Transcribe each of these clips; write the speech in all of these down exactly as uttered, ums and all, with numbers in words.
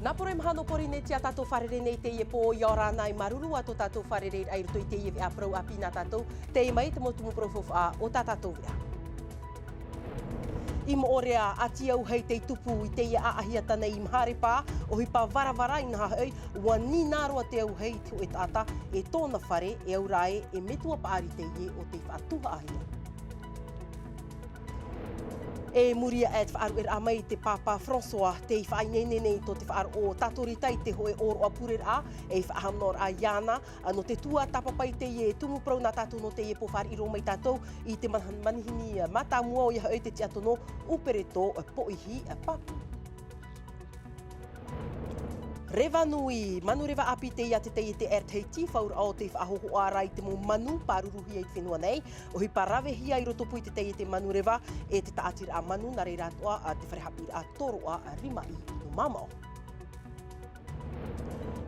Nā poro e maha nō Pōrīnetia tātou fārerei nei i teie pō, ʻia ora na, e māuruuru atu tō tātou fārereiraʻa i roto i teie veʻa parau ʻāpī nā tātou, tei mai te mau tumu parau faufaʻa o tā tātou veʻa. I Moʻorea, ʻati auahi tei tupu i teie ʻāʻahiata nei i Maharepa, ʻohipa varavara inaha hoʻi, ʻua nina roa te auahi i te hōʻē taʻata e tōna fare, e au ra ē, e metua paʻari teie ʻo tei faʻatuhaʻahia. E muri aʻe te faʻaruʻeraʻa mai i te Pāpā François, tei faʻaineine nei tō te faʻaroʻo o Tatorita i te hōʻē ʻōroʻa pureraʻa, e faʻahaʻamanaʻoraʻa iāna, nō te tuatāpapa i teie tumu parau nā tātou nō teie pō. Fāriʻi roa mai tātou i te mana-, manihini mātāmua, ʻoia hoʻi te tiʻatono Upereto Poʻihi Papu. Reva nui, manureva ʻāpī teie a te taiete Air Tahiti, fauraʻa o tei faʻahōhoʻa ra i te mau manu pāruruhia i te fenua nei, ʻohipa ravehia i rotopū i te taiete manureva e te tāʻatiraʻa manu, nā reira atoʻa te fare haʻapiʻiraʻa tōroʻa rimaʻī nō Māmao.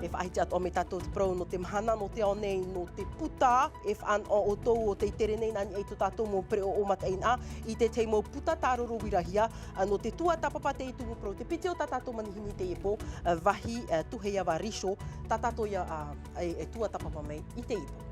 E faʻahiti atoʻa mai tātou te parau nō te mahana, nō te ao nei, nō te puta, e faʻanaho ʻoutou ʻo tei tere nei nā niʻa i tō tātou mau pereʻoʻo mataʻeinaʻa i te tahi mau puta tāroro uirahia, ā, nō te tuatāpapa teie tumu parau, te piti o tā tātou manihini i teie pō, ā, vāhi, ā, Tuheava Riso, tā tātou ia, ā, e, e tuatāpapa mai i teie pō.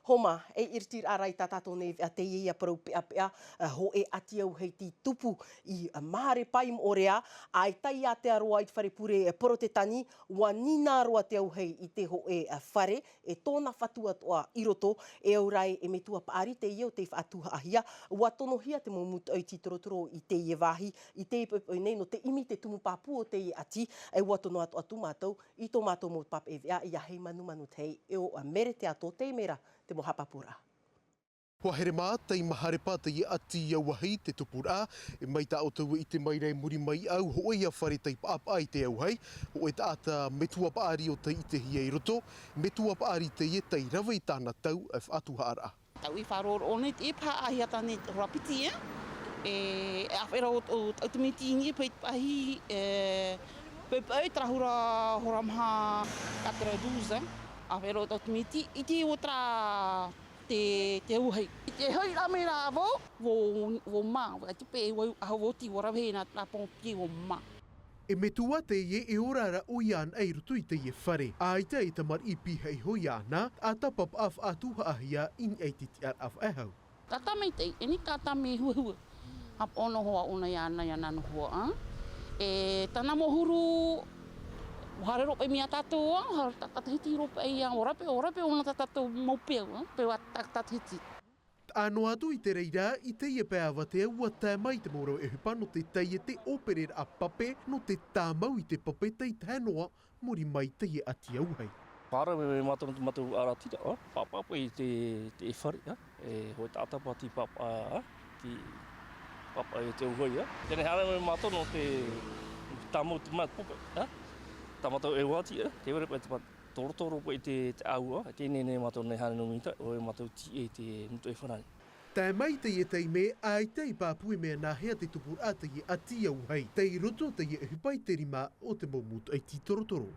Homa, e iritiraʻa ra i tā tātou nei veʻa teie ia parau peʻapeʻa, ā, hōʻē ʻati auahi tei tupu i, ā, Maharepa i Moʻorea, ʻaita i ātea roa i te fare pure, ā, Porotetani, ʻua nina roa te auahi i te hōʻē, ā, fare, e tōna fatu atoʻa i roto, e au ra ē, e metua paʻari teie ʻo tei faʻatuhaʻahia, ʻua tonohia te mau mūtoʻi tītorotoro i teie vāhi, i teie poʻipoʻi nei, nō te ʻimi i te tumu pāpū o teie ʻati, e ʻua tono atoʻa atu mātou, i tō mātou mau papaʻi veʻa, ʻia Heimanumanu Tei, e ʻo Mere Teato Teimera, te mau haʻapāpūraʻa. ʻUa here mā, tei Maharepa teie ʻati auahi te tupuraʻa, e mai tā ʻoutou e ʻite mai ra i muri mai au, hōʻē ia fare tei paʻapaʻa i te auahi, hōʻē taʻata metua paʻari ʻo tei ʻitehia i roto, metua paʻari teie tei rave i tāna tau e faʻatuhaʻaraʻa. Tau i faʻaroʻo nei, e paha ʻahiata nei, hora piti, e? E, e ʻāfaʻi ra ʻo, ʻo, ʻo te miti i niʻa i te pahi, e, pe, pe, e terā hora, hora maha, quatre heures douze, e? ʻĀfaʻi ra ʻo te miti, i te ʻua terā te, te auahi. I te hoʻi rā mai rā vau, vau, vau mā, vau te pē, vau, ʻaho vau tei, vau rave na terā pompier, vau mā. E metua teie e ora ra ʻoia anaʻe i roto i teie fare. ʻAita e tamariʻi pihaʻi iho iāna, ʻa tāpapaʻa faʻatuhaʻahia i niʻa i te tiʻaraʻa faʻehau. Tātā maitaʻi, e ni tātā mea huahua. Haʻapaʻo noa hoʻi ʻōna iāna, iāna noa hoʻi, ā. E tāna mau huru, ʻua haere roa paʻi mai ia tātou, ā, ʻua haere tā-, tātahiti roa paʻi ia, ʻua rape, ʻua rape ʻōna tā tātou mau peu, ā, peu a tā-, tātahiti. Taʻa noa atu i te reira, i teie pae avatea ʻua tae mai te mau rave ʻohipa nō te taiete ʻōpereraʻa pape, nō te tāmau i te pape tei tahe noa, muri mai teie ʻati auahi. Pāra me, me mātou, mātou ʻaratira, ā, pāpā paʻi te, te fare, ā, e hōʻē taʻata paʻi tei pāpā, ā, tei pāpā i te auahi, ā. Teie nei haere mai mātou nō te tāmau te mea pape, ā. Tā mātou e ʻua ʻati, ā, tē vai ra paʻi te pā-, torotoro paʻi te, te ʻāua, teie nei mātou nei haere nō Minita, ʻoia mātou tei ʻē te mūtoʻi farāni. Tae mai teie taime, ʻaita i pāpū e mea nāhea te tupuraʻa teie ʻati auahi, tei roto teie ʻohipa i te rima o te mau mūtoʻi tītorotoro.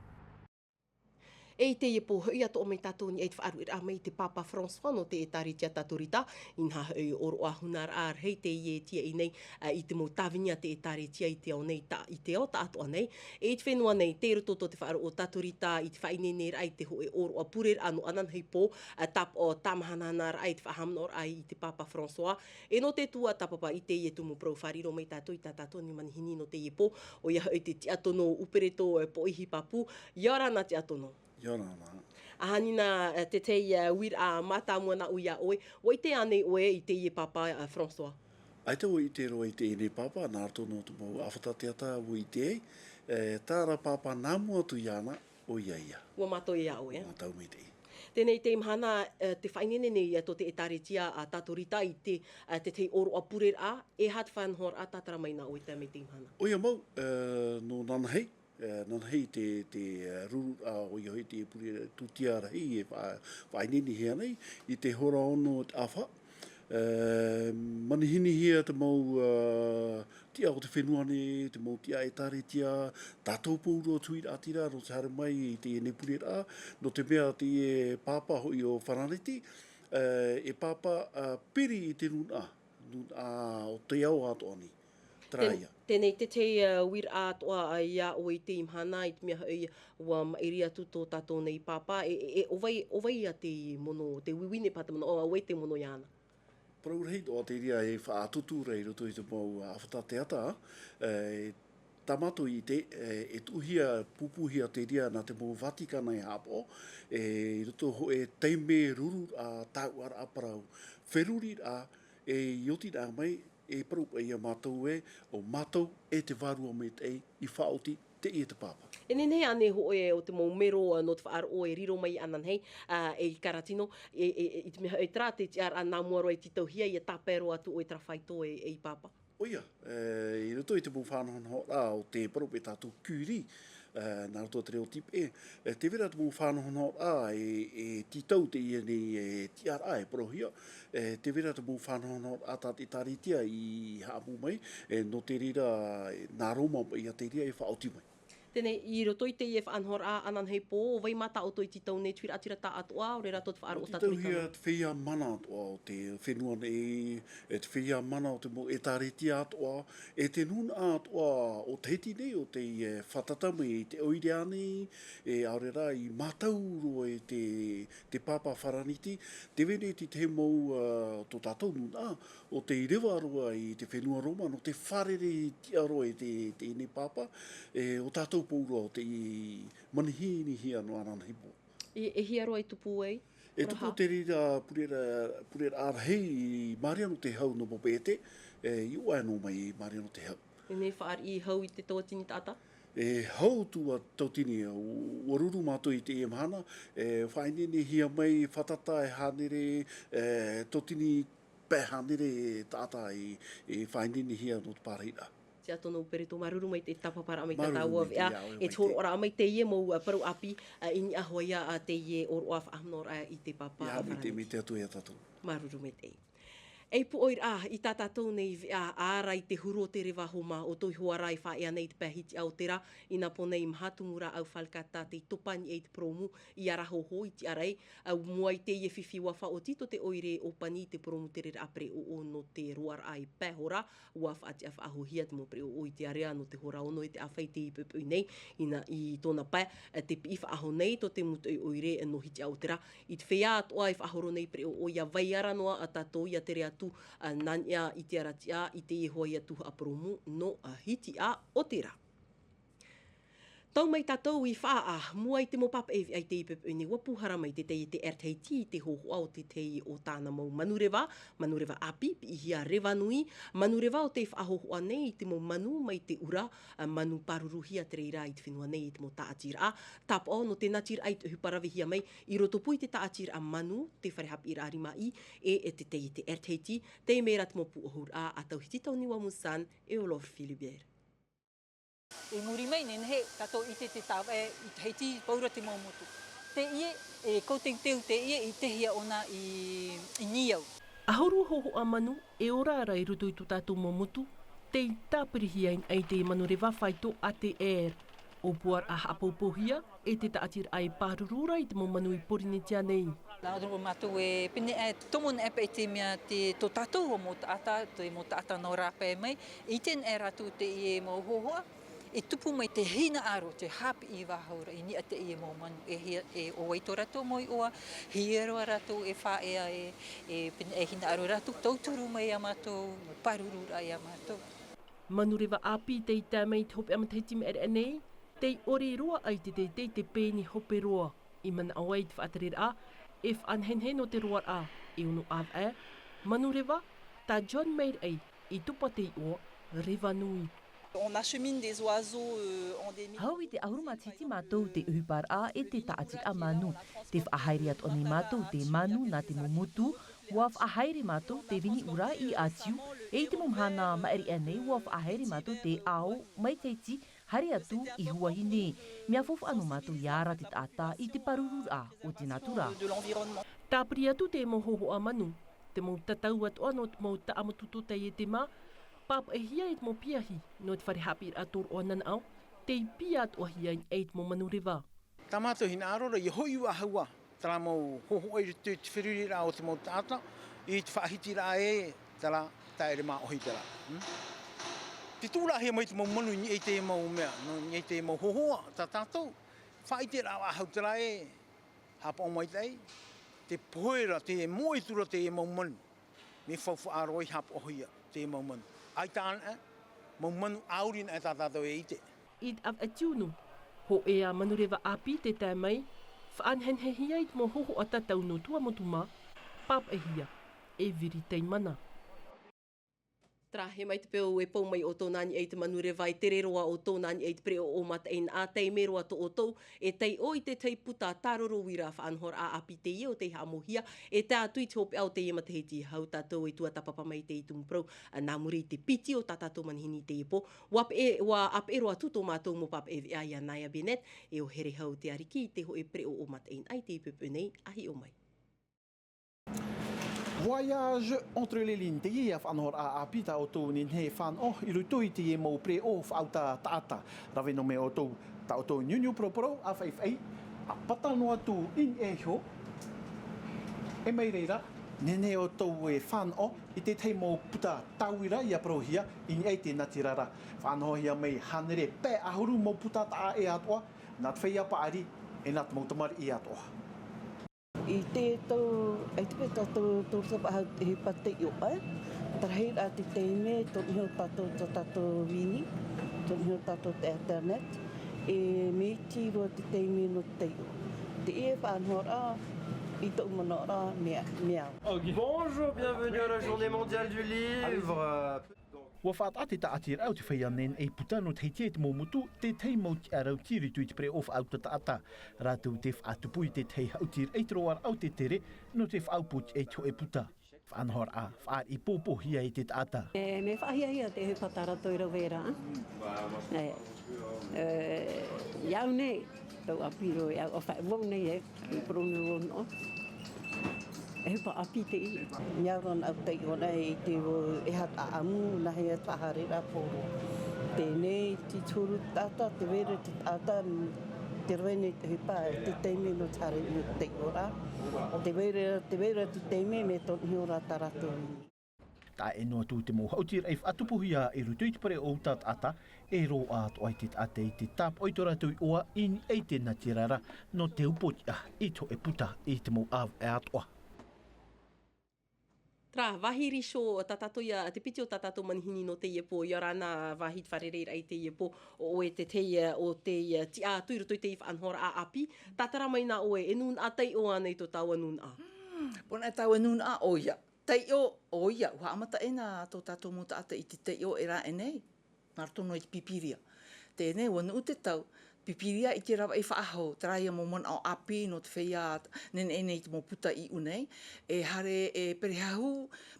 E i teie pō hoʻi atoʻa mai tātou i niʻa i te faʻaruʻeraʻa mai i te Pāpā François nō te ʻĒtārētia Tatorita, inaha hoʻi ʻōroʻa hunaraʻa rahi teie e tīaʻi nei, ā, i te mau tāvini a te ʻĒtārētia i te ao nei, ta-, i te ao tāʻātoʻa nei, e i te fenua nei, tei roto tō te faʻaroʻo o Tatorita i te faʻaineineraʻa i te hōʻē ʻōroʻa pureraʻa nō ananahi pō, ā, tāpaʻo tāmahanahanaʻaraʻa i te faʻahaʻamanaʻoraʻa i te Pāpā François, e nō te tuatāpapa i teie tumu parau. Fāriʻi roa mai tātou i tā tātou nei manihini nō teie pō, ʻoia hoʻi te tiʻatono Upereto, ā, Poʻihi Papu, ʻia ora na tiʻatono. ʻIa ora na. ʻAhani na, ā, te tahi, ā, uiraʻa mātāmua nāʻu iā ʻoe, ʻua ʻite ānei ʻoe i teie Pāpā, ā, François? ʻAita vau i ʻite roa i teie nei Pāpā, nā roto nō te mau ʻāfata teata vau i ʻite ai, e, terā Pāpā nā mua atu iāna, ʻoia ia. ʻUa mātau iā ʻoe, ā? Mātau maitaʻi. Teie nei mahana, ā, te faʻaineine nei, ā, tō te ʻĒtārētia a Tatorita i te, ā, te tahi ʻōroʻa pureraʻa, e aha te faʻanahoraʻa tātara mai nā ʻoe i teie mahana? ʻOia mau, ā, nō nānahi, ā, nānahi te, te, ā, rururaʻa, ʻoia hoʻi te pure tūtia rahi e fa-, faʻaineinehia nei, i te hora ono o te ʻāfa, ā, manihinihia te mau, ā, tiʻa o te fenua nei, te mau tiʻa ʻĒtārētia, tātou pauroa atu i te huiraʻatira, nō te haere mai i teie nei pureraʻa, nō te mea teie Pāpā hoʻi o Faraniti, E pāpā, piri i te nūnaʻa, nūnaʻa o te ao atoʻa nei. Terā ia. Tēnei te tahi uiraʻa atoʻa ia ʻoe i teie mahana, i te mea hoʻi ua maʻiri atu tō tātou nei pāpā, e, e, e, ʻo vai, ʻo vai ia te mono, te uiuine pā te mono, ʻo vai te mono iāna? Parau rahi atoʻa te reira e faʻatutu ra i roto i te mau ʻāfata teata, e, tā mātou i ʻite, e, e tuʻuhia, pūpūhia te reira nā te mau Vatikana e haʻapaʻo, e, i roto hoʻi taime rururaʻa, tāuʻaraʻa parau, feruriraʻa, e, i oti rā mai, e parau paʻi ia mātou ē, ʻo mātou e te Vārua Maitaʻi i faʻaoti teie te pāpā. E nehenehe ānei hoʻi ʻo te mau mero, ā, nō te faʻaroʻo e riro mai ananahi, ā, e i Karatino, e, e, e, i te mea, e terā te tiʻaraʻa nā mua roa e tītauhia ia tāpae roa atu ʻoe terā faito e, e i pāpā. ʻOia, e, i roto i te mau faʻanahonahoraʻa o te parau paʻi tātou curé, e, nā roto te reo tīpeʻe, e, tē vai ra te mau faʻanahonahoraʻa e, e tītau teie nei, e, tiʻaraʻa e parauhia, e, tē vai ra te mau faʻanahonahoraʻa tā te ʻĒtārētia i haʻamau mai, e, nō te reira, e, nā Roma paʻi ia te reira e faʻaoti mai. Tēnei, i roto i teie faʻanahoraʻa ananahi pō, ʻo vai mā tā ʻoutou i tītau nei, te huiraʻatira taʻatoʻa, ʻaore rā tō te faʻaroʻo tātou i tāna? Tītauhia te feiā mana atoʻa o te fenua nei, e te feiā mana o te mau ʻĒtārētia atoʻa, e te nūnaʻa atoʻa o Tahiti nei, ʻo tei, e, fātata mai i te ʻoire ānei, e, ʻaore rā i mātau roa i te, te pāpā Faraniti, tē vai nei te tahi mau, ā, tō tātou nūnaʻa, ʻo tei reva roa i te fenua Roma, nō te fārerei tiʻa roa i te, teie nei pāpā, e, ʻo tātou pauroa ʻo tei manihinihia noa ananahi pō. E, e hia roa e tupu ai? E tupu te reira pureraʻa, pureraʻa rahi i Mariano Te Hau nō Papeʻete, e, i ʻō aʻe noa mai Mariano Te Hau. E nehenehe e faʻariʻi hau i te tauatini taʻata? E hau atu ā tauatini, ʻua, ʻua ruru mātou i teie mahana, e faʻaineinehia mai fātata e hānere, e tauatini pae hānere taʻata i, i faʻaineinehia nō te pārahiraʻa. Tiʻa tonu Pereto, māuruuru maitaʻi i te tāpaparaʻa mai i tā tāua veʻa, e te hōroʻaraʻa mai i teie mau, ā, parau ʻāpī, ā, i niʻa hoʻi ā, ā, teie ʻōroʻa faʻahanoraʻa i te pāpā Faraniti. Ia, mai te, mai te Atua ia tātou. Māuruuru maitaʻi. E pūʻoiraʻa i tā tātou nei veʻa, ʻārai i te huru o te reva homa, ʻo tō Ihoara e faʻaea nei i te pae hitiʻa o te rā, i nā pō nei i maha tumu rāʻau Falkata tei topa i niʻa i te purōmu i Arahoho i te ʻārai, ā, mua i teie fifi ʻua faʻaoti tō te ʻoire ʻōpani i te purōmu tereraʻa pereʻoʻo nō te roaraʻa i pae hora, ʻua faʻatiʻa faʻahouhia te mau pereʻoʻo i te ārea nō te hora ono i te ʻāfaʻi i teie poʻipoʻi nei, i nā, i tōna pae, ā, te piʻi faʻaho nei tō te mūtoʻi ʻoire nō Hitiaʻōtera. I te feiā atoʻa e faʻahoro nei pereʻoʻo ʻia vai ara noa ā tātou ʻia tere atu, ā, nā niʻa i te aratiʻa, i teie hoʻi atu haʻapurōmu nō, ā, Hitiaʻōtera. Tau mai tātou i Faʻaʻā, mua i te mau pāpaʻi veʻa i teie poʻipoʻi nei, ʻua pūhara mai te taiete Air Tahiti i te hōhoʻa o te tahi o tāna mau manureva, manureva ʻāpī, piʻihia Reva Nui, manureva ʻo tei faʻahōhoʻa nei i te mau manu mai te ʻura, ā, manu pāruruhia te reira i te fenua nei i te mau tāʻatiraʻa. Tāpaʻo nō te natiraʻa i te ʻohipa ravehia mai i rotopū i te tāʻatiraʻa manu, te fare haʻapiʻiraʻa rimaʻī, e, e te taiete Air Tahiti, teie mai rā te mau pūʻohuraʻa a Tauhiti Tauniua Musan e Olor Philibert. I muri mai, nehenehe tātou i ʻite te tāvaʻe i Tahiti, pauroa te mau motu. Teie, e kauteuteu teie i tehia ʻōna i, i niau. ʻAhuru hōhoʻa manu e ora ra i roto i tō tātou mau motu, tei tāpirihia i niʻa i te manureva faito ATR. ʻŌpuaraʻa haʻapoupouhia e te tāʻatiraʻa e pāruru ra i te mau manu i Porinetia nei. Nā ʻō mātou e pēneiaʻe, tomo nei paʻi te mea te, tō tātou mau taʻata, te mau taʻata nō rāpae mai, i ʻite nei rātou teie mau hōhoʻa, e tupu mai te hinaʻaro, te haʻapiʻi faʻahou ra i niʻa i teie mau manu, e hia, e ʻo vai tō rātou mau iʻoa, hia roa rātou e faʻaea e, e pēneiaʻe hinaʻaro rātou, tauturu mai ia mātou, pāruru ra ia mātou. Manureva ʻāpī tei tae mai i te hopeʻa matahiti maʻiri aʻe nei, tei ʻore roa ai te teitei te pēni hope roa. I manaʻo ai te faʻatereraʻa, e faʻanehenehe nō te roaraʻa, e ono ʻāvaʻe, manureva, tā John Mairaʻi, i topa te iʻoa, Reva Nui. On achemine des oiseaux, euh, en des... Hau i te ʻahuru matahiti mātou te ʻohiparaʻa e te tāʻatiraʻa manu. Tē faʻahaere atoʻa nei mātou te manu nā te mau motu, ʻua faʻahaere mātou te vini ʻura i ʻĀtiu, e i te mau mahana maʻiri aʻe nei ʻua faʻahaere mātou te ao mai Tahiti, haere atu i Huahine. Mea faufaʻa nō mātou ʻia ara te taʻata i te pārururaʻa o te natura. Tāpiri atu te mau hōhoʻa manu, te mau tatau atoʻa nō te mau taʻamotu tōtaiete mā, pāpaʻihia e te mau piahi nō te fare haʻapiʻiraʻa tōroʻa nanaʻo, tei piʻi atoʻahia i te mau manureva. Tā mātou hinaʻaro ra, ʻia hoʻi ua haua. Terā mau hōhoʻa i roto i te feruriraʻa o te mau taʻata, i te faʻahitiraʻa e terā, taʻere māʻohi terā. Hmm? Te tuʻuraʻahia mai te mau manu i niʻa i te mau mea, nō niʻa i te mau hōhoʻa, tā tātou, faʻaʻiteraʻa faʻahou terā e, haʻapaʻo maitaʻi, te pohe ra, te moʻe atu ra te mau manu. Mea faufaʻa roa i haʻapaʻohia te mau manu. ʻAita anaʻe, mau manu ʻāuri anaʻe tā tātou e ʻite. I te ʻāvaʻe tiunu, hōʻē ā manureva ʻāpī tē tae mai, faʻanehenehehia i te mau hōhoʻa tatau nō Tuamotu mā, pāpaʻihia e Viri Taimana. Terā, hē mai te peu e pau mai ʻoutou nā niʻa i te manureva, e tere roa ʻoutou nā niʻa i te pereʻoʻo mataʻeinaʻa, taime roa tō ʻoutou e taiʻo i te tahi puta tāroro uira faʻanahoraʻa ʻāpī teie o tei haʻamauhia, e tae atu i te hopeʻa o teie matahiti. Hou tātou e tuatāpapa mai i teie tumu parau, ā, nā muri i te piti o tā tātou manihini i teie pō, ʻua peʻe, ʻua ʻāpeʻe roa atu tō mātou mau pāpaʻi veʻa iā Naya Bennett, e ʻo Herehau Teariki i te hōʻē pereʻoʻo mataʻeinaʻa i teie poʻipoʻi nei, ʻa hiʻo mai. Voyage entre les lignes, teie faʻanahoraʻa ʻāpī tā ʻoutou e nehenehe e fānaʻo i roto i teie mau pereʻoʻo faʻauta taʻata. Rave noa mai ʻoutou, tā ʻoutou niuniu poroporo, ʻāfaʻifaʻi, ʻa pata noa atu i niʻa iho. E mai reira, nehenehe ʻoutou e fānaʻo i te tahi mau puta tauira ʻia parauhia i niʻa i te natirara. Faʻanahohia mai hānere pae ʻahuru mau puta taʻa ʻē atoʻa, nā te feiā paʻari, e nā te mau tamariʻi atoʻa. I te tau, ʻaita paʻi tātou, tō tātou faʻahou te ʻohipa taiʻo, ē? Te rahiraʻa te taime, tō niʻa iho tātou, tō tātou vini, tō niʻa iho tātou te internet, e mea iti roa te taime nō te taiʻo. Teie faʻanahoraʻa, i tōʻu manaʻoraʻa, mea, mea au. Bonjour, bienvenue à la journée mondiale du livre. ʻUa faʻataʻa te tāʻatiraʻa o te feiā nehenehe puta nō Tahiti e te mau motu, te tahi mau tiʻaraʻa i roto i te pereʻoʻo faʻauta taʻata. Rātou tē faʻatupu i te tahi haʻutiraʻa i te roaraʻa o te tere, nō te faʻaʻapu i te hōʻē puta. Faʻanahoraʻa, faʻariʻi pōpōhia e te taʻata. E, mea faʻahiahia te ʻohipa tā rātou e rave ra. E, e, iāʻu nei, tau ʻāpī roa, iāʻu ʻo faʻaʻite vau nei, e. I puronu o noa. E pa ʻāpī teie. Mea roa nā ʻu taiʻo nei i te vau e ha taʻamu, nā hea te faʻahaereraʻa poro. Teie nei, te huru taʻata, tē vai ra te taʻata, tē rave nei te ʻohipa, te taime nō te haere nō te taiʻoraʻa. Tē vai ra, tē vai ra te taime, mea tō niʻa iho rā tā rātou vini. Taʻa ʻē noa atu te mau haʻutiraʻa i faʻatupuhia i roto i te pereʻoʻo taʻata, e roaʻa atoʻa i te taʻata i te tāpaʻo i tō rātou iʻoa i niʻa i te natirara, nō te upoʻotiʻa i te hōʻē puta i te mau ʻāvaʻe atoʻa. Terā, vāhi rīsō, tā tātou ia, te piti o tā tātou manihini nō teie pō, ʻia ora na vāhi te fārereiraʻa i teie pō, ʻo ʻoe te tahi o tei tiʻa atu i roto i te faʻanahoraʻa ʻāpī, tātara mai nā ʻoe, e nūnaʻa taiʻo ānei tō tāua nūnaʻa? Hmm, pōnaʻe tāua nūnaʻa, ʻoia. Taiʻo, ʻoia, ʻua haʻamata ʻē na tō tātou mau taʻata i te taiʻo e rave nei, nā roto noa i te Pīpīria. Teie nei, ʻua nuʻu te tau, Pīpīria i te rave faʻahou, terā ia mau manaʻo ʻāpī nō te feiā nehenehe nei i te mau puta i ʻō nei, e haere e perehahu,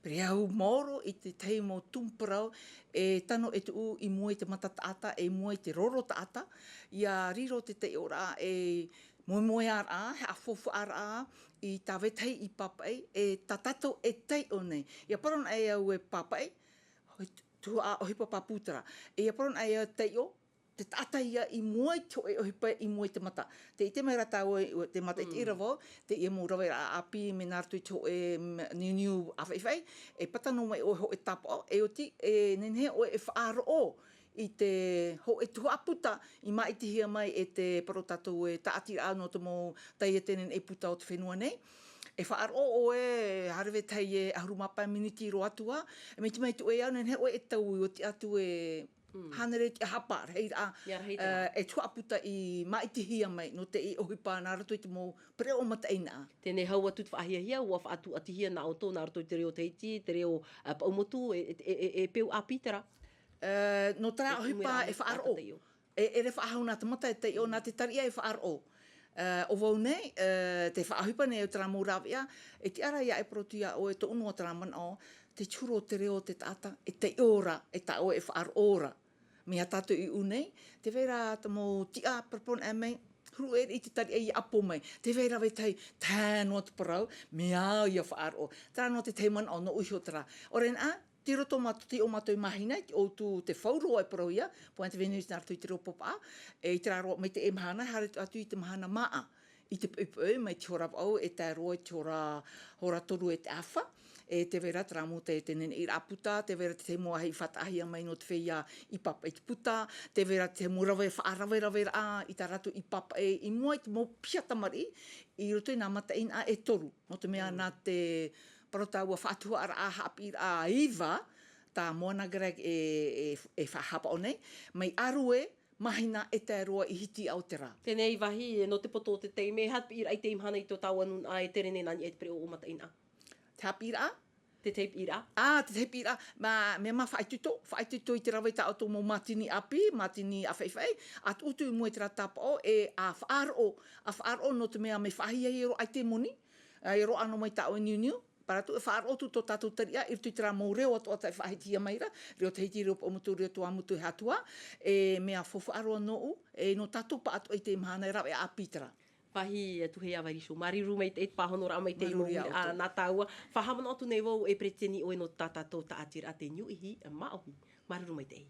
perehahu maoro i te tahi mau tumu parau, e tano e tuʻu i mua i te mata taʻata, e mua i te roro taʻata, ʻia riro te taiʻoraʻa e moemoeāraʻa, e haʻafaufaʻaraʻa, i tā vetahi i pāpaʻi, e tā tātou e taiʻo nei. ʻIa parau anaʻe au e pāpaʻi, tuhaʻa ʻohipa pāpū terā. E ʻia parau anaʻe au e taiʻo, te taʻata ia i mua i te hōʻē ʻohipa i mua i te mata. Tē ʻite mai ra tāua, te mata i te ʻīrava, teie mau raveraʻa ʻāpī, mea nā roto i te hōʻē, mm, niuniu ʻāfaʻifaʻi, e pata noa mai ʻoe hōʻē tāpaʻo, e oti, e nehenehe ʻoe e faʻaroʻo i te hōʻē tuhaʻa puta i māʻitihia mai e te parau tātou e tāʻatiraʻa nō te mau taiete nehenehe puta o te fenua nei. E faʻaroʻo ʻoe, haere vetahi e ʻahuru mā pae miniti roa atu ā, e mai te mea ʻē atu ē au, nehenehe ʻoe e taui, ʻua tiʻa atu e hānere tiʻahapa, rahiraʻa, ʻia rahi terā, e, e tuhaʻa puta i māʻitihia mai nō teie ʻohipa nā roto i te mau pereʻoʻo mataʻeinaʻa. Teie nei, hau atu te faʻahiahia, ʻua faʻatūʻatihia nā ʻoutou, nā roto i te reo Tahiti, te reo, ā, Paʻumotu, e, e, e, e peu ʻāpī terā. E, nō terā ʻohipa e faʻaroʻo. E, e ʻere faʻahou nā te mata e taiʻo, nā te tariʻa e faʻaroʻo. E, ʻo vau nei, e, tē faʻaʻohipa nei au terā mau rāveʻa, e tiʻa ra ia e parau atu iā ʻoe, tōʻu noa terā manaʻo, te huru o te reo o te taʻata, e taiʻo ra, e tā ʻoe e faʻaroʻo ra. Mai iā tātou i ʻō nei, tē vai ra te mau tiʻa, parau anaʻe mai, huru ʻē i te tariʻa ʻia ʻapo mai. Tē vai ra vetahi, tae noa te parau, mea au ʻia faʻaroʻo. Terā noa te tahi manaʻo, nōʻu iho terā. ʻOia na, tei roto mā-, tei ʻō mātou i Mahina, i te ʻōutu te fauroa e parau ia, Pointe Vénus nā roto i te reo Pāpā, e i terā roa mai teie mahana, haere atu i te mahana māʻa. I te poʻipoʻi mai te hora vaʻu e tae roa i te hora, hora toru e te ʻāfa. E tē vai ra terā mau taiete neneʻiraʻa puta, tē vai ra te tahi mau ahi i faʻataʻahia mai nō te feiā i pāpaʻi te puta, tē vai ra te tahi mau rave, faʻaraveraveraʻa i tā rātou i pāpaʻi i mua i te mau piha tamariʻi i roto i nā mataʻeinaʻa e toru. Nō te mea nā te parau tāua faʻatuhaʻaraʻa haʻapiʻiraʻa iva tā Moana Gregg e, e, e faʻahapaʻo nei, mai ʻārue, mahina e tae roa i hitiʻa o te rā. Teie vāhi, nō te poto o te taime, haʻapiʻiraʻa i teie mahana i tō tāua nūnaʻa e tere nei nā niʻa i te pereʻoʻo mataʻeinaʻa. Te haʻapiʻiraʻa? Te tahi piʻiraʻa? Ā, te tahi piʻiraʻa, mā, mea mā faʻaitoito, faʻaitoito i te rave i tā ʻoutou mau mātini ʻāpī, mātini ʻāfaʻifaʻi, ʻa tuʻutuʻu i mua i terā tāpaʻo, e ʻa faʻaroʻo, ʻa faʻaroʻo nō te mea mea faʻahiahia roa ʻaita e moni, ā, e roaʻa noa mai tāʻoe niuniu, Parau atu, e faʻaroʻo atu tō tātou tariʻa i roto i terā mau reo atoʻa e faʻahitihia mai ra, reo Tahiti, reo Paumotu, reo Tuamotu, e Haʻatua, e mea faufaʻa roa nōʻu, e nō tātou pāʻatoʻa i teie mahana e rave ʻāpī terā. Vāhi, e Tuheiā Vairiso, māuruuru maitaʻi i te pāhonoraʻa mai i teie mau, ā, nā tāua. Faʻahaʻamanaʻo atu nei vau e peretiteni ʻoe nō tā tātou taʻatiraʻa te niuʻihi māʻohi. Māuruuru maitaʻi.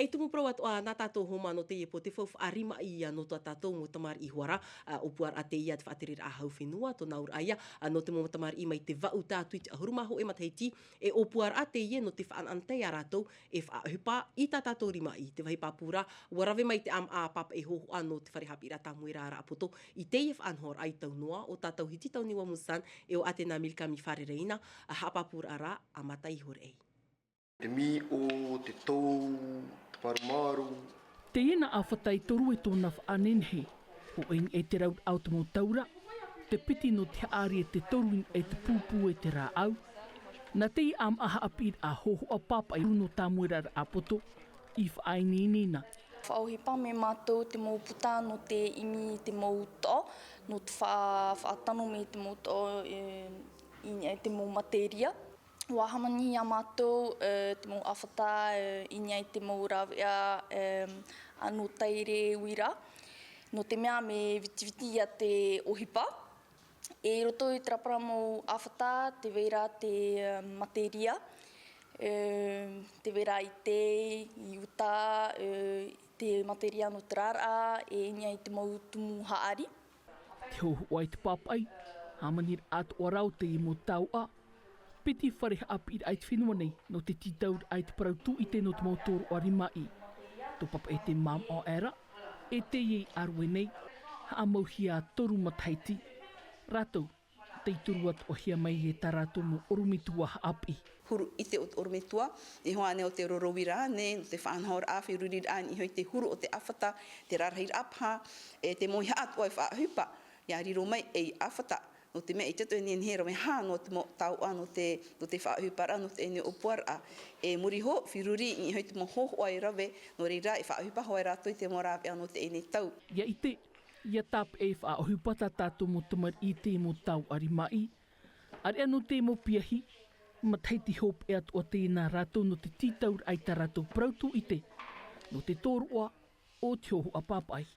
E tumu parau atoʻa nā tātou homa nō teie pō, te faufaʻa rimaʻi ia nō tā tātou mau tamariʻi hoʻi ra, ā, ʻōpuaraʻa teie a te faʻatereraʻa hau fenua, tōna auraʻa ia, ā, nō te mau tamariʻi mai te vaʻu tae atu i te ʻahuru mā hōʻē matahiti, e ʻōpuaraʻa teie nō te faʻanaʻanatae ia rātou e faʻaʻohipa i tā tātou rimaʻi, te vāhi pāpū ra, ʻua rave mai te ʻāmaʻa pāpaʻi hōhoʻa nō te fare haʻapiʻiraʻa tāmoeraʻa poto, i teie faʻanahoraʻa i tau noa, ʻo tātou Hiti Tauniua Musan, e ʻo Atena Milkami Fare Reina, ā, haʻapāpūraʻa ra, ā, mātaʻi iho ra. Te mīʻo, te tou, te parumaru. Teie nā ʻāfata e toru e tōna faʻanehenehe. Hōʻē i niʻa i te rauraʻa o te mau taura, te piti nō te haʻari e te toru i niʻa i te pūpū e te rāʻau. Nā teie ʻāmaʻa haʻapiʻiraʻa hōhoʻa pāpaʻi nō tāmoeraraʻa poto, i faʻaineine na. Faʻaʻohipa mai mātou te mau puta nō te ʻimi i te mau toʻo, nō te fa-, faʻatano mai te mau toʻo, e, i niʻa i te mau materia. ʻUa hāmani ia mātou, e, te mau ʻāfata, e, i niʻa i te mau rāveʻa, e, ʻano taere uira. Nō te mea mea vitiviti ia te ʻohipa. E i roto i terā parau mau ʻāfata, tē vai ra te, e, materia, e, tē vai ra i te, i uta, e, te materia nō te rāraʻa, e i niʻa i te mau tumu haʻari. Te hōhoʻa i te pāpaʻi, hāmaniraʻa atoʻa ra o teie mau taoʻa, piti fare haʻapiʻiraʻa i te fenua nei, nō te tītauraʻa i te parau tūʻite nō te mau tōroʻa rimaʻi. Tō Papeʻete Māmoa aʻe ra, e teie i ʻārue nei, haʻamauhia toru matahiti. Rātou, tei turu atoʻahia mai e tā rātou mau ʻorometua haʻapiʻi. Huru ʻite o te ʻorometua, e hoa ānei o te roro uira ānei, nō te faʻanahoraʻa, feruriraʻa i niʻa iho i te huru o te ʻāfata, te rarahiraʻa paha, e te mauihaʻa atoʻa e faʻaʻohipa, ʻia riro mai ei ʻāfata, nō te mea ʻaita e nehenehe e rave hā noa te mau taoʻa nō te, nō te faʻaʻohiparaʻa, nō teie nei ʻōpuaraʻa. E muri iho, feruri i niʻa iho i te mau hōhoʻa e rave, nō reira e faʻaʻohipa hoʻi rātou i te mau rāveʻa nō teie nei tau. ʻIa ʻite, ʻia tāpeʻa e faʻaʻohipa tā tātou mau tamariʻi i te mau taoʻa rimaʻi, ʻāreʻa nō te mau piahi, matahiti hopeʻa atoʻa teie nā rātou nō te tītauraʻa i tā rātou parau tūʻite, nō te tōroʻa o te hōhoʻa pāpaʻi.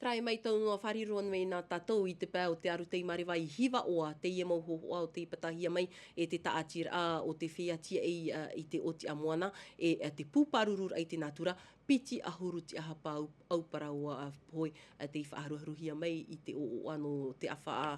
Terā e mai tau noa fāriʻi roa mai nā tātou i te pae o te arutei mareva i Hivaʻoa, teie mau hōhoʻa o tei pātahia mai e te taʻatiraʻa o te feiā tīaʻi, ā, i te ʻōtiʻa moana, e, ā, te pū pārururaʻa i te nātura, piti ʻahuru tiʻahapa au-, auparaoa, ā, pohe, ā, tei faʻaharuharuhia mai i te ʻōʻoa nō te ʻāfaʻa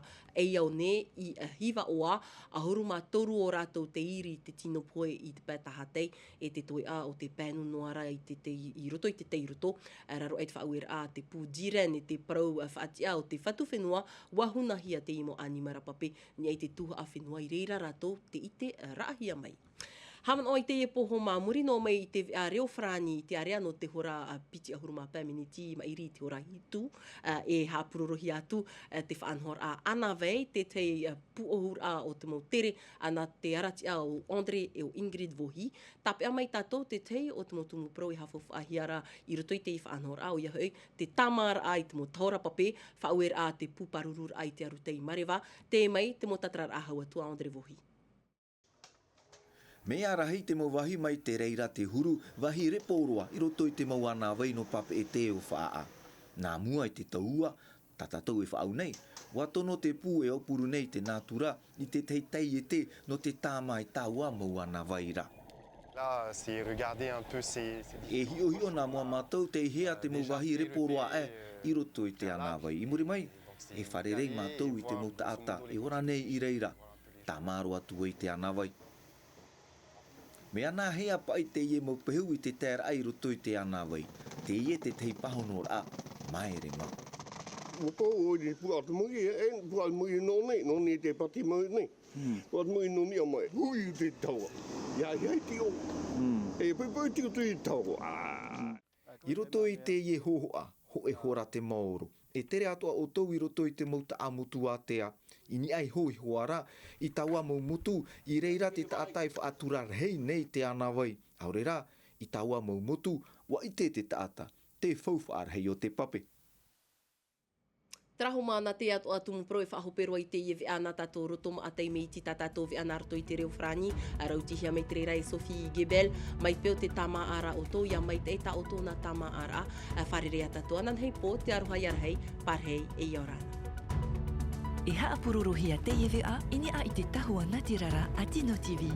ʻeiaone i, ā, Hivaʻoa, ʻahuru mā toru o rātou tei iri i te tino pohe i te pae tahatai, e te toeʻa o te pae nū noa ra i te tei, i roto i te tei roto, ā, raro aʻe te faʻaueraʻa a te pū Diran e te parau, ā, faʻatiʻa o te fatu fenua, ʻua hunahia teie mau ʻanimara pape, i niʻa i te tuhaʻa fenua i reira rātou tei ʻite, ā, raʻahia mai. Haʻamanaʻo i teie pō homa, muri noa mai i te veʻa reo farāni i te ārea nō te hora, ā, piti ʻahuru mā pae miniti maʻiri i te hora hitu, ā, e haʻapurorohia atu, ā, te faʻanahoraʻa ʻānāvai, te tahi, ā, pūʻohuraʻa o te mau tere, ā, nā te aratiʻa o André e o Ingrid Vohi. Tāpeʻa mai tātou te tahi o te mau tumu parau e haʻafaufaʻahia ra i roto i teie faʻanahoraʻa, ʻoia hoʻi, te tāmāraʻa i te mau tahora pape, faʻaueraʻa a te pū pārururaʻa i te arutei mareva, teie mai te mau tātararaʻa hau atu a André Vohi. Mea rahi te mau vāhi mai te reira te huru, vāhi repo roa i roto i te mau ʻānāvai nō Papeʻete e o Faʻaʻa. Nā mua i te tau ua, tā tātou e faʻaau nei, ʻua tono te pū e aupuru nei i te nātura i te tahi taiete nō te tāmā i taua mau ʻānāvai ra. Ah, c'est regarder un peu ces, ces E hiʻohiʻo nā mua mātou tei hea te mau vāhi repo roa aʻe i roto i te anavai. I muri mai, e fārerei mātou i te mau taʻata e ora nei i reira, tāmā roa atu ai te anavai. Mea nā hea paʻi teie mau pehu i te taeraʻa i roto i te anavai, teie te tahi pāhonoraʻa māere mā. Moto o i puʻa te mahi, e puʻa te mahi nō nei, nō nei te pati mau nei. Puʻa te mahi nō nei a mai, hui te taua. Ia, ia i te o. E, pui, pui, tiu, tui, taua. I roto i teie hōhoʻa, hōʻē hora te maoro. E tere atoʻa ʻoutou i roto i te mau taʻamotu ātea, i niʻa iho iho ā rā, i taua mau motu, i reira te taʻata e faʻatura rahi nei te anavai. ʻAore rā, i taua mau motu, ʻua ʻite te taʻata, te faufaʻa rahi o te pape. Terā hoʻi māna te atoʻa tumu parau e faʻahope roa i teie veʻa nā tātou roto maʻa taime iti tā tātou veʻa nā roto i te reo farāni, a rautihia mai te reira e Sophie Gebel, mai pē o te tāmāʻaraʻa ʻoutou, ia maitaʻi tā ʻoutou nā tāmāʻaraʻa, a fārerei ā tātou ananahi pō, te aroha ia rahi, pārahi e ia ora na. E haʻapurorohia teie veʻa i niʻa i te tahua natirara a Tino T V.